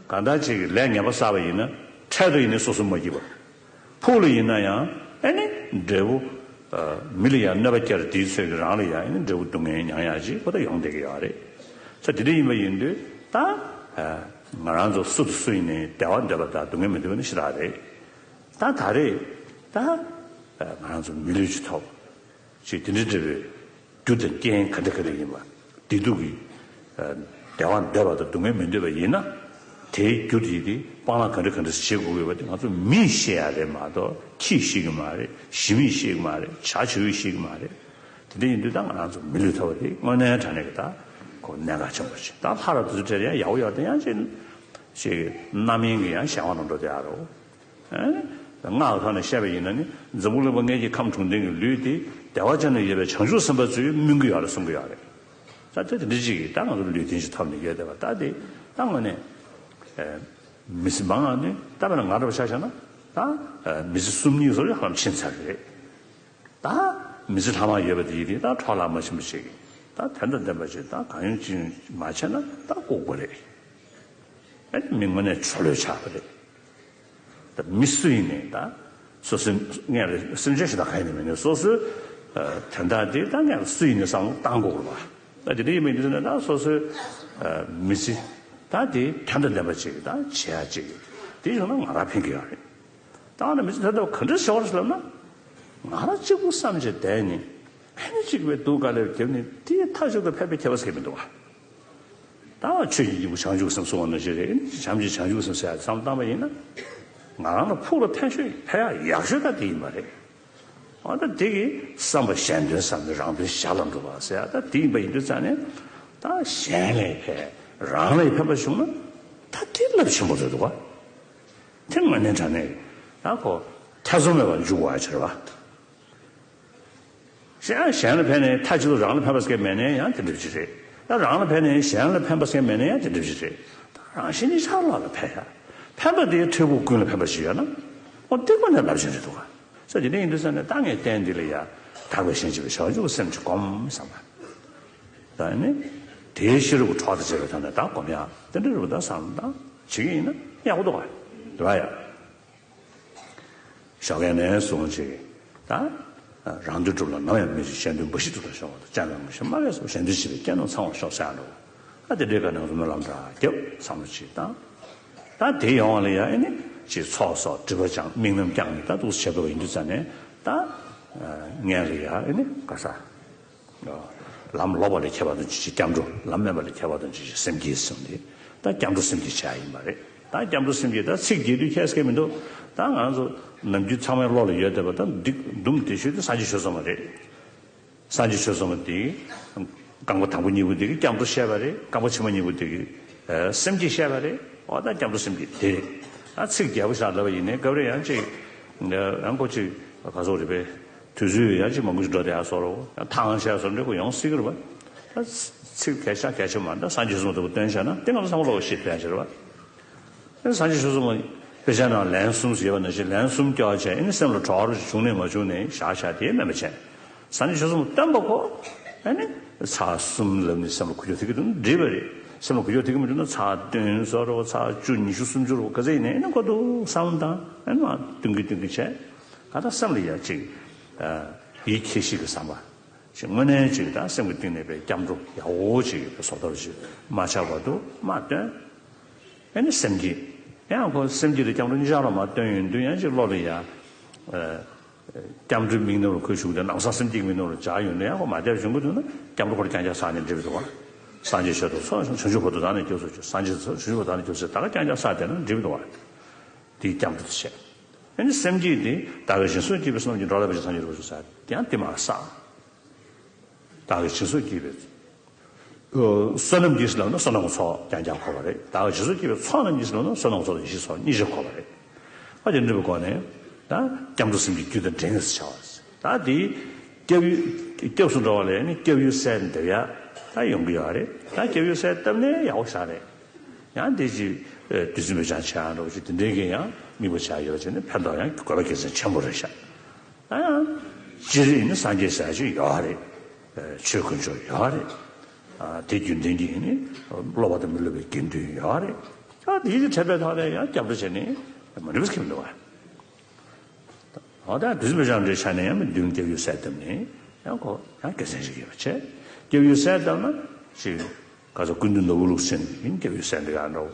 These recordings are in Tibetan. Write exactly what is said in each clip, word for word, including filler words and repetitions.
གང་ལྟར་ཅིག་གི་ལས་ངན་པ་བསགས་པ་ཡིན་ན་འཕྲལ་དུ་ཡིན་ནའི་སོ་སོ་མ་སྐྱིད་པ། ཕུགས་ལ་ཡིན་ན་ཡང་ཨེ་ནི་འབྲས་བུ། མི་ལ་ཡང་གནོད་པ་བསྐྱལ་དེའི་ཚོད་ཀྱིས་རང་ལ་ཡང་ཨེ་ནི་འབྲས་བུ་སྡུག་བསྔལ་མྱང་ཡག་ཅིག་ཁོ་ད་ཡོང་བསྡད་ཀྱི་ཡོད་རེད། ས་དེ་འདྲ་ཡིན་པ་ཡིན་དུས་ད། ང་རང་ཚོ་སུ་དང་སུ་ཡིན་ནའི་བདེ་བ་འདོད་པ་དང་སྡུག་བསྔལ་མི་འདོད་པ་ནི་ཞེ་དྲག་རེད། ད་ད་རེས་ད། ང་རང་ཚོ་མི་ལུས་ཀྱི་ཐོག་ཅིག་དེ་འདྲ་འདྲ་བའི་རྒྱུ་དང་རྐྱེན་ག་འདྲ་ག་འདྲ་ཡིན་པ། བདེ་སྡུག་གི་བདེ་བ་འདོད་པ་དང་སྡུག་བསྔལ་མི་འདོད་པ་ཡིན་ན། དེའི་རྒྱུ་དེ་དེ་སྤང་བླང་ག་འདྲ་ག་འདྲ་བྱེད་དགོས་ཡོད་པ་དེ་ང་ཚོ་མིས་ཤེས་ཡ་རེད་མ་གཏོགས་ཁྱིས་ཤེས་ཀྱི་མ་རེད། ཞི་མིས་ཤེས་ཀྱི་མ་རེད། བྱ་བྱིའུས་ཤེས་ཀྱི་མ་རེད། དེ་འདྲ་ཡིན་དུས་ད་ང་རང་ཚོ་མི་ལུས་ཐོབ་པ་དེ་དངོས་གནས་དྲང་གནས་ཀྱི་ད་ཁོ་གནད་འགག་ཆེན་པོ་ཞིག་ད་ལྷ་ར་དུ་དྲེལ་ཡང་ཡག་པོ་ཡོད་དེ་ཡང་ཅིག་ཅིག་རྣམ་གཡེང་གི་ཡང་གཞན་དབང་དུ་འགྲོ་བསྡད་ཡ་རོ། སྔགས་ཀྱི་ཐོག་ནས་བཤད་པ་ཡིན་ན་ནི་འཛམ་བུ་གླིང་པ་མངལ་གྱི་ཁམས་དྲུང་ལྡན་གྱི་ལུས་དེ་བདེ་བ་ཅན་དུ་ཡོད་པའི་བྱང་ཆུབ་སེམས་དཔའ་ཚོས་སྨིན་གྱི་ཡོད་རེད་གསུང་གི་ཡོད་རེད། ད་དེ་དེ་འདྲ་ཅིག་གིས་ད་ང་ཚོ་ལུས་རྟེན་ཅིག་ཐོབ་ནས་ཡོད་བསྡད་པ་ད་དེ་ད་དངོས་གནས་མི་ཚེ་མང་ང་ནི་ད་བས་ན་ང་འདྲ་བ་ཆ་བཞག་ན་ད་མི་ཚེ་གསུམ་གཉིས་སོགས་ཧ་ལམ་ཕྱིན་ཚར་རེད། ད་མི་ཚེ་ལྷག་མ་ཡོད་པ་དེ་ཡིན་དུས་ད་འཕྲོ་བརླག་མ་ཕྱིན་པ་ཞིག་ད་དོན་དང་ལྡན་པ་ཞིག་ད་གང་ཡོང་ཅི་ཡོང་མ་བྱས་ན་ད་ལྐུགས་པ་རེད། ཨེ་མི་དངོས་གནས་ཆོ་ལོས་ཆགས་པ་རེད། ད་མི་སུ་ཡིན་ནའི་ད་སོ་སོའི་སྔོན་ལ་སེམས་ཅན་ཞིག་དང་གང་ཡིན་ནའི་མིན་ནའི་སོ་སོའི་དོན་དག་དེ་ད་སྔོན་ལ་སུ་ཡིན་ནའི་བསམ་བློ་བཏང་དགོས་རེད་བ། ད་དེ་འདྲ་ཡིན་མིན་དུས་ན་ད་སོ་སོའི་མི་ཚེ་ད་དེ་དོན་དང་ལྡན་པ་ཅིག་ད་བྱེད་ཡ་ཅིག་དེ་བྱུང་ན་ང་རང་ཕན་གྱི་ཡོད་རེད། ད་ནི་མི་ཚེ་ཐོབ་ཐབས་ག་འདྲ་བྱེད་པ་རེད་ལབ་ན། ང་རང་གཅིག་པུ་བསམ་བྱས་བསྡད་ནས་ཨ་ནི་གཅིག་པའི་སྡུག་དཀའ་ལས་བརྒྱབ་ནས་དེའི་མཐའ་གཅིག་ཏུ་ཕན་པའི་ཁྱད་པར་ཟེར་མི་འདུག་བ། ད་ཆོས་ཀྱི་སྐྱེས་བུ་བྱང་ཆུབ་སེམས་གསུང་བ་ནང་བཞིན་རེད། བྱམས་ཀྱི་བྱང་ཆུབ་སེམས་ཟེར་ཡ་བསམ་བཏང་བ་ཡིན་ན། ང་རང་ལ་ཕུགས་ལ་ཕན་ཤོས་ཕན་ཡག་ཡག་ཤོས་ད་དེ་ཡིན་པ་རེད། འོ་ད་དེ་གིས་བསམ་པ་གཞན་དོན་བསམ་ནས་རང་དོན་གཞན་ལ་འགྲུབ་པ་ཟེར་ཡ་ད་དེ་ཡིན་པ་ཡིན་དུས་ཙང་ནས་ད་གཞན་ལ་ཕན་རང་ལ་ཕན་པ་བྱུང་ན་ད་དེ་རླབས་ཆེན་པོ་རེད་འདུག་བ། དེ་དངོས་གནས་དྲང་གནས་ཡང་ཁོ་ཐེ་ཚོམ་མེད་པར་འཇུག་དགོས་ཡ་ཆེ་རེད་བ། གཞན་གཞན་ལ་ཕན་ནས་མཐའ་གཅིག་ཏུ་རང་ལ་ཕན་པ་ཟེར་མེད་ནའི་ཡང་དེ་འདྲ་ཅིག་རེད། ད་རང་ལ་ཕན་ནས་གཞན་ལ་ཕན་པ་ཟེར་མེད་ནའི་ཡང་དེ་འདྲ་ཅིག་རེད། ད་རང་གཞན་གཉིས་ཆར་ལ་ལ་ཕན་ཡ། ཕན་པ་དེའི་འབྲས་བུ་ཀུན་ལ་ཕན་པ་ཞིག་ཡོད་ན། འོ་དེ་དངོས་གནས་རླབས་ཆེན་རེད་འདུག་ག་ས་དེ་འདྲ་ཡིན་དུས་ཙང་ནས་ད་ངས་རྟེན་འདི་ལ་ཡ་དག་པའི་ཞིང་བྱེད་པའི་བྱང་ཆུབ་སེམས་ཀྱི་སྒོམ་བསམ་པ། ད་ནི་དེའི་ཤེས་རབ་ཀྱི་གྲོགས་དང་བཅས་པའི་ཐོག་ནས་ད་སྒོམ་ཡ་དེ་འདྲ་རེད་པ། ད་བསམ་བློ་བཏང་བྱེད་ཀྱི་ཡིན་ན་ཡག་པོ་འདུག་ག་དེ་བ་ཡ། ཞོགས་ཀས་ནས་བཟུང་ཅིག་ད། རང་དོན་སྒྲུབ་ལ་ནམ་ཡང་མི་འཇིགས། གཞན་དོན་འབའ་ཞིག་སྒྲུབ་པར་ཤོག་ཅང་མེད་མ་ཤེས་མ་རེད་སོ། གཞན་དོན་བྱེད་པའི་ཁྱེད་རྣམས་ཚང་བར་ཤོག་ཟེར་ཡ་འགྲོ། ད་དེ་འདྲའི་སྐབས་ནང་དུ་སྨོན་ལམ་འདྲ་རྒྱབ་བསམ་བློ་ཅིག་བཏང་། ད་དེ་ཡོང་བ་ལ་ཡང་ཨེ་ནི་ཅིག་ཚོགས་གསོག་སྒྲིབ་པ་སྦྱང་དམིགས་རྣམ་བསྐྱངས་ནས་ད་འདུག་སེ་བྱེད་དགོས་པ་ཡིན་དུས་ཙང་ནས་ད། ངན་ལ་ཡང་ཨེ་ནི་ག་ས། ལམ་ལོག་པ་ལས་ཁྱད་པར་དུ་འབྱུང་ཞིང་སྐྱབས་འགྲོ། ལམ་དམན་པ་ལས་ཁྱད་པར་དུ་འབྱུང་ཞིང་སེམས་བསྐྱེད་གསུངས་ཏེ། ད་སྐྱབས་འགྲོ་སེམས་བསྐྱེད་བྱ་ཡ་ཡིན་པ་རེད། ད་སྐྱབས་འགྲོ་སེམས་བསྐྱེད་ད་ཚིག་རྒྱས་བསྡུས་ཁྱད་མཁས་མི་འདུག་ད་ང་ཚོ་ནམ་རྒྱུན་ཚང་མའི་བློ་ལ་ཡོད་བསྡད་པ་ད་འདི་དུམ་བདེ་ཤོས་དེ་སངས་རྒྱས་ཆོས་ཚོགས་མ་རེད། སངས་རྒྱས་ཆོས་ཚོགས་མ་དེ་རྐང་པ་དང་པོ་གཉིས་པོ་དེ་གིས་སྐྱབས་འགྲོ་བཤད་པ་རེད། རྐང་པ་ཕྱི་མ་གཉིས་པོ་དེ་གིས་སེམས་བསྐྱེད་བཤད་པ་རེད། འོ་ད་སྐྱབས་འགྲོ་སེམས་བསྐྱེད་དེ་རེད། ད་ཚིག་རྒྱས་པོ་བཞག་ལབ་པ་ཡིན་ནའི་སྐབས་རེ་ཡང་ཅིག་ཡང་ཁོ་ཅིག་ག་ཚོད་རེད་པས། དུས་ཚོད་ཡང་ཅིག་མང་པོ་ཞིག་འགྲོ་བསྡད་ཡ་བཟོ་འདྲ་བོ། ཡང་ཐང་ཆད་བཟོ་འདྲ་བོ་ཡོང་སྲིད་ཀྱི་རེད་པ། ད་ཚིག་གལ་ཆེ་གལ་ཆེ་མ་ད་སངས་རྒྱས་གསུངས་པ་ལྟ་བུ་སྟོན་བྱས་ན་དེ་ང་ཚོ་ཚང་མ་ལོག་ཤེས་ཐུབ་ཡ་ཅིག་རེད་པ། ཨེ་སངས་རྒྱས་ཆོས་ཚོགས་མ་དཔེ་ཆ་ནང་ལན་གསུམ་ཟེར་བ་ནང་བཞིན་ལན་གསུམ་སྐྱོར་བྱས་ཨེ་ནི་སེམས་ལ་གྲོགས་རོགས་བྱུང་ནས་མ་བྱུང་ནས་བཞག་བྱ་དེ་དམན་པ་བྱས། སངས་རྒྱས་ཆོས་ཚོགས་མ་སྟོན་པ་ཁོ་ཨེ་ནི་ཚར་གསུམ་ལབ་ནས་སེམས་ལ་འགུལ་སྐྱོད་ཐེབས་ཀྱི་འདུག་ན་འགྲིག་པ་རེད། སེམས་ལ་འགུལ་སྐྱོད་ཐེབས་ཀྱི་མི་འདུག་ན་ཚར་བདུན་བཟོ་རོགས། ཚར་བཅུ་ཉི་ཤུ་སུམ་ཅུ་རོགས་ག་ཚད་ཡིན་ནའི་ཨེ་ནི་ཁོ་འདུག་བསམ་བློ་བཏང་ཨེ་ནི་མ་བསྟུན་གྱིན་བསྟུན་གྱིན་བྱས། གང་ལྟར་སེམས་ལ་ཡ་གཅིག་ཡིད་ཁྱེད་ཤེས་ཀྱི་བསམ་པ། ཞིག་དངོས་གནས་ཅིག་དང་སེམས་ཀྱི་གཏིང་ནས་པའི་སྐྱབས་འགྲོ་ཡག་པོ་ཅིག་གི་བཟོ་ལྟ་བུ་ཞིག་མ་ཆག་པར་དུ་མ་བཏོན། ཨེ་ནི་སེམས་བསྐྱེད། ཡང་ཁོ་སེམས་བསྐྱེད་དེ་སྐྱབས་འགྲོ་གཉིས་ཆར་ལ་མ་བཏོན་ཡོང་དུས་ཡང་ཅིག་བློ་ལ་ཡ། སྐྱབས་འགྲོའི་དམིགས་རྣམ་ལ་ཁོས་ཞུགས་ཏེ་ལམ་སང་སེམས་བསྐྱེད་ཀྱི་དམིགས་རྣམ་ལ་སྦྱར་ཡོང་དུས་ཡང་ཁོ་མ་བདེ་བ་བྱུང་གི་འདུག་ན་སྐྱབས་འགྲོ་ཁོ་རང་རྐྱང་རྐྱང་བསགས་ནས་འགྲིག་གི་འདུག་བ། སངས་རྒྱས་ཆོས་དང་ཚོགས་བྱང་ཆུབ་བར་དུ་བདག་ནི་སྐྱབས་སུ་མཆི། སངས་རྒྱས་ཆོས་བྱང་ཆུབ་བར་དུ་བདག་ནི་སྐྱབས་སུ་མཆི། ད་ག་རྐྱང་རྐྱང་བསགས་བསྡད་ན་འགྲིག་གི་འདུག་བ། དེའི་སྐྱབས་འགྲོ་དེ་བྱས། ཨེ་ནི་སེམས་བསྐྱེད་དེ་བདག་གིས་སྦྱིན་སོགས་བགྱིས་པའི་བསོད་ནམས་ཀྱིས། འགྲོ་ལ་ཕན་ཕྱིར་སངས་རྒྱས་འགྲུབ་པར་ཤོག་ཟེར་དེ་ཡང་དེ་མ་བསགས། བདག་གིས་སྦྱིན་སོགས་བགྱིས་པའི་བསོད་ནམས་ཀྱིས་ལབ་ན་བསོད་ནམས་ཀྱི་ཚོགས་རྐྱང་རྐྱང་གོ་བ་རེད། བདག་གིས་སྦྱིན་སོགས་བགྱིས་པའི་ཚོགས་རྣམས་ཀྱིས་ལབ་ན་བསོད་ནམས་ཀྱི་ཚོགས་དང་ཡེ་ཤེས་ཚོགས་གཉིས་ཆར་གོ་བ་རེད། ཨ་དེ་འདྲ་བའི་སྒོ་ནས་ད་སྐྱབས་འགྲོ་སེམས་བསྐྱེད་རྒྱུད་དང་འབྲེལ་ནས་བྱ་བ། ད་དེ་སྐྱབས་ཡུལ་སྐྱབས་སུ་འགྲོ་བ་ལ་ནི་སྐྱབས་ཡུལ་གསལ་འདེབས་ཡ་ད་ཡོང་གི་ཡོད་རེད། ད་སྐྱབས་ཡུལ་གསལ་བཏབ་ནས་ཡག་པོ་ཞིག་རེད། ཡང་དེ་ཅིག་ཨེ་བདུད་རྩི་སྨན་ལྗང་བྱེད་ཡང་འགྲོ་ཅིག་དེ་འདྲའི་གི་ཡང་དམིགས་པ་བྱ་ཡོད་ཅེ་ནི་ཕན་ཐོགས་ཡང་དགོས་པ་དགེ་མཚན་ཆེན་པོ་རེད་ཤག་ད་ཡང་སྤྱིར་ཡིན་ན་སངས་རྒྱས་ཟེར་ཅིག་ཡོད་རེད། ཨེ་ཆོས་དཀོན་མཆོག་ཡོད་རེད། ཨ་དེ་རྒྱུན་ལྡན་གྱི་ཡིན་ནི་སློབ་པ་དང་མི་སློབ་པའི་དགེ་འདུན་ཡོད་རེད། ད་དེ་ཡིད་ཆེས་འཕྲད་པའི་ཐོག་ནས་ཡང་སྐྱབས་འགྲོ་བྱས་ནས་མ་འགྲིག་པ་ཁྱེར་འདུག་བ། འོ་ད་དུས་ཚོད་མི་འཇམ་འདྲའི་ཆ་ནས་ཡང་མི་མདུན་སྐྱབས་ཡུལ་སྲས་བཏབ་ནས་ཡང་ཁོ་ཡང་དགེ་མཚན་ཞིག་ཡོད་པ་བྱས། སྐྱབས་ཡུལ་སྲས་བཏབ་ན་ཅིག་ག་ཚོད་ཀུན་འདུས་ནོར་བུ་ལུགས་ཟིན་ཡིན་སྐྱབས་ཡུལ་སྲས་འདི་ག་འདྲ་བོ།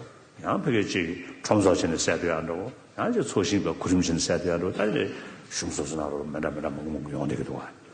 ཡང་ཕ་གི་ཅིག་ཁྲོམ་ཚོགས་བྱས་ནས་སྲས་འདི་ག་འདྲ་བོ། ཡང་ཅིག་ཚོགས་ཞིང་པ་གོ་རིམ་བྱས་ནས་སྲས་འདི་ག་འདྲ་བོ། ད་ཅིག་གཞུང་སོ་སོ་ནང་ལོགས་མི་འདྲ་མི་འདྲ་མང་པོ་མང་པོ་ཡོང་བསྡད་ཀྱི་འདུག་བ།